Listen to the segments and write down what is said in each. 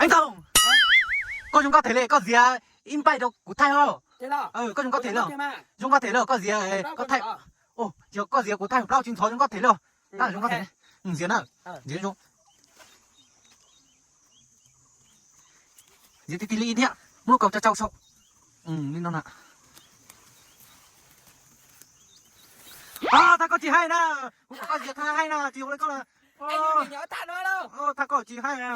Ntoo, koj zoo nkauj them li, koj ziav ib npaij rau kuv thaij os. Koj zoo nkauj them li, zoo nkauj them li, koj ziav, koj thaij. Yog koj ziav kuv thaij plaub tsis ntxhov, zoo nkauj them li. Tab zoo nkauj them, ziav na, ziav zoo. Ziav tib tib li thiab, muab lub kaus tsa tsau sau. Li no na. Thaj koj tsis haij na, kuv kom koj ziav thaj haij na, tsis zoo li koj na. Thaj koj tsis haij na.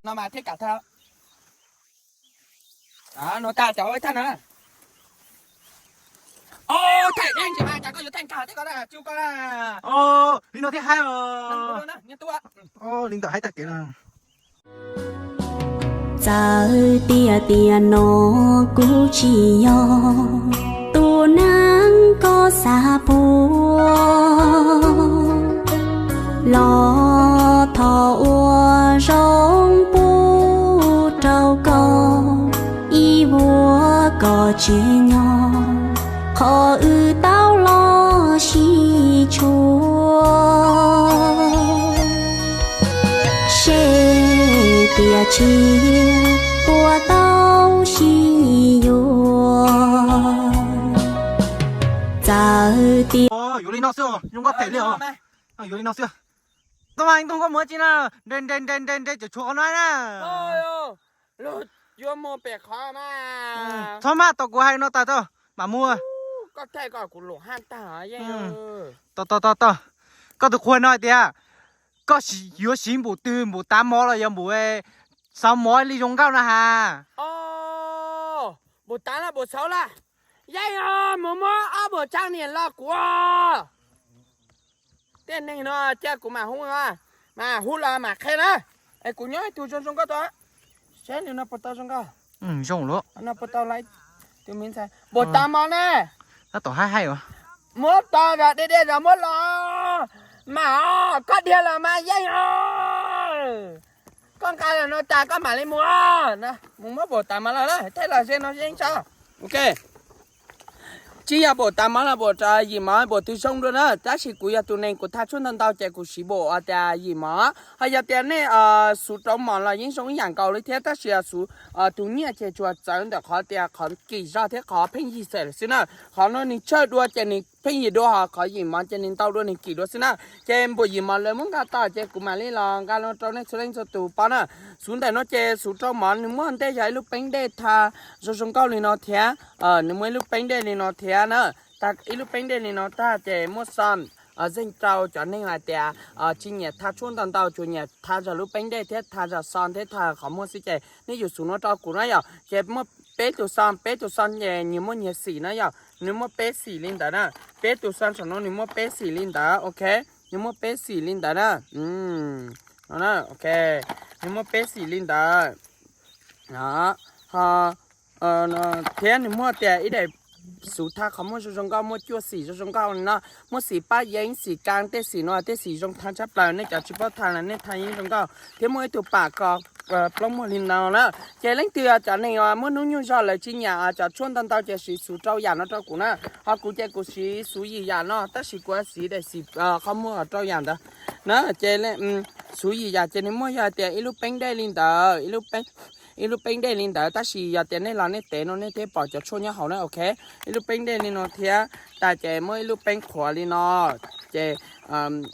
No mas thiaj kam thaj. No tas cov thaj na. Thaj dej ntsis mas cas koj yuav thaj nkag thiab koj na, tsis koj na. Li no thiaj haij os. Li ntawm haib tag kev no. Txawm tias tiam no kuv tsis yog tus neeg koj xav puag, los thov ua zoo pub rau koj ib vuag koj tsis nyob, qhov wb tau los sib tshuam. Seb tias tsis puas tau sib yuav. Txawm tias yuav li no xwb, zoo nkauj them li os. Yuav li no xwb. Tau mas ntoo koj mus tsi na, nre nre nre nre nre cov tshuav qhov no na. Luag yuav mus pem qhov mas. Txhob maj, tos kuv hais no tas tso mam mus. Koj thaij koj kuv lus haj tag. Tos tos tos tos, koj tus qhua no hais tias koj yuav siv npum twg, npum tav mov los yog npum xauv mov li zoo nkauj na has? Npum tav los npum xauv los? Yeej mus muab ob npum tsab niam los kuv. Tej neeg no cia kuv mam hu, mas hu los mam qhia na. Es kuv nyob ib tug zoo zoo nkauj tau, saib nws no puas tau zoo nkauj. Zoo lawm. No puas tau lawm, tus me ntxhais npum tav mov ne. Tab tom haib haib os. Muab tau zog deb deb zog muab los mas, koj dhia los mas yeej os. Koj nqa los no tas koj mam li mus, mus muab npum tav mov los, tej los ze no yeej tso. Ok. Tsis yog npum tav mov los npum yim mov npum twg zoo dua na, tab sis kuv yog tus neeg kuv thaj tshuaj ntau ntau ces kuv siv npum tias yim mov. Ho yog tias nej xub rau mov los yeej zoo ib yam nkaus li thiab, tab sis xub tus nyiaj ces tsuas txawv ntawm qhov tias qhov kim zog thiab qhov pheej yig xwb na. Qhov no nws tsawg dua ces nws pheej yig dua, ho qhov yim mov ces nws ntau dua nws kim dua xwb na. Ces npum yim mov lawv muab nqa tau ces kuv mam li los nqa los rau nej txhua leej txhua tus pom na. Xub ntawm no ces xub rau mov nws muaj ntej yog ib lub peeb dej thaj zoo zoo nkauj li no thiab. Nws muaj ib lub peeb dej li no thiab na. Tag ib lub peeb dej li no tag ces muaj xo zeej rau cov neeg hais tias tsis nyiam thaj tshuaj ntau ntau, tsuas nyiam thaj zog lub peeb dej thiab thaj zog xo thiab thaj qhov muag xwb ces nej yuav xub no rau kuv na yom. Ces muaj peb tus xo, peb tus xo ces nyias muaj nyias xim na yom. Nws muaj peb xim li ntawd na. Peb tus xo saum no nws muaj peb xim li ntawd, ok. Nws muaj peb xim li ntawd na. Ok, nws muaj peb xim li ntawd. Ho thiab nws muaj tias ib daim xub thaj qhov muag zoo zoo nkauj, muaj cuaj xim zoo zoo nkauj li no. Muaj xim paj yeeb, xim kas, tej xim no tej xim zoo thaj tshaj plaws, nej cov tsis paub thaj los nej thaj yeej zoo nkauj. Thiab muaj ib tug pam ko plaub muag li no na. Ces leej twg cov neeg muaj hnub nyoog zog lawv tsis nyiam cov tshuaj ntau ntau ces siv xub rau yam no rau kuv na. Ho kuv ces kuv siv xub yim yam no, tab sis kuv siv daim xim qhov muag rau yam ntawd na. Ces xub yim yam ces nws muaj yog tias ib lub peeb dej li ntawd, ib lub peeb dej li ntawd, tab sis yog tias nej los nej tev no nej thiaj pom cov tshuaj nyob hauv na, ok. Ib lub peeb dej li no thiab, tas ces muaj ib lub peeb qhuav li no, ces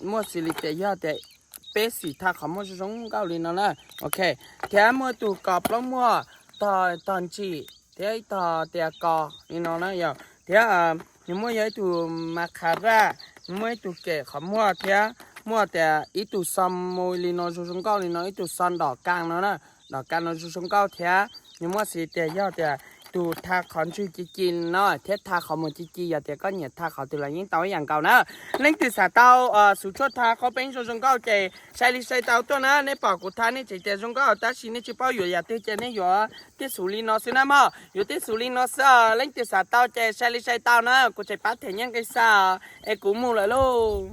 muaj xws li tias yog tias peb xim thaj qhov muag zoo zoo nkauj li no na, ok. Thiab muaj ib tug ko plaub muag tog tog ntsim thiab ib tog tias ko li no na yom. Thiab nws muaj yog ib tug mas qha raj, nws muaj ib tug kem qhov muag thiab muaj tias ib tug xo mus li no zoo zoo nkauj li no, ib tug xo ntom kas no na, ntom kas no zoo zoo nkauj thiab. Nws muaj xws tias yog tias tus thaj qhov ntswg ci ci no thiab thaj qhov muag ci ci, yog tias koj nyiam thaj qhov twg los yeej tau ib yam nkaus na. Leej twg xav tau xub tshuaj thaj qhov peeb zoo zoo nkauj ces sai li sai tau tuaj na. Nej pom kuv thaj nej tseem tias zoo nkauj tab sis nej tsis paub yuav yam twg ces nej yuav tib xub li no xwb na mog, yuav tib xub li no xwb. Leej twg xav tau ces sai li sai tau na, kuv tseem pab them nyiaj nqi xa, es kuv mus lawm lauj.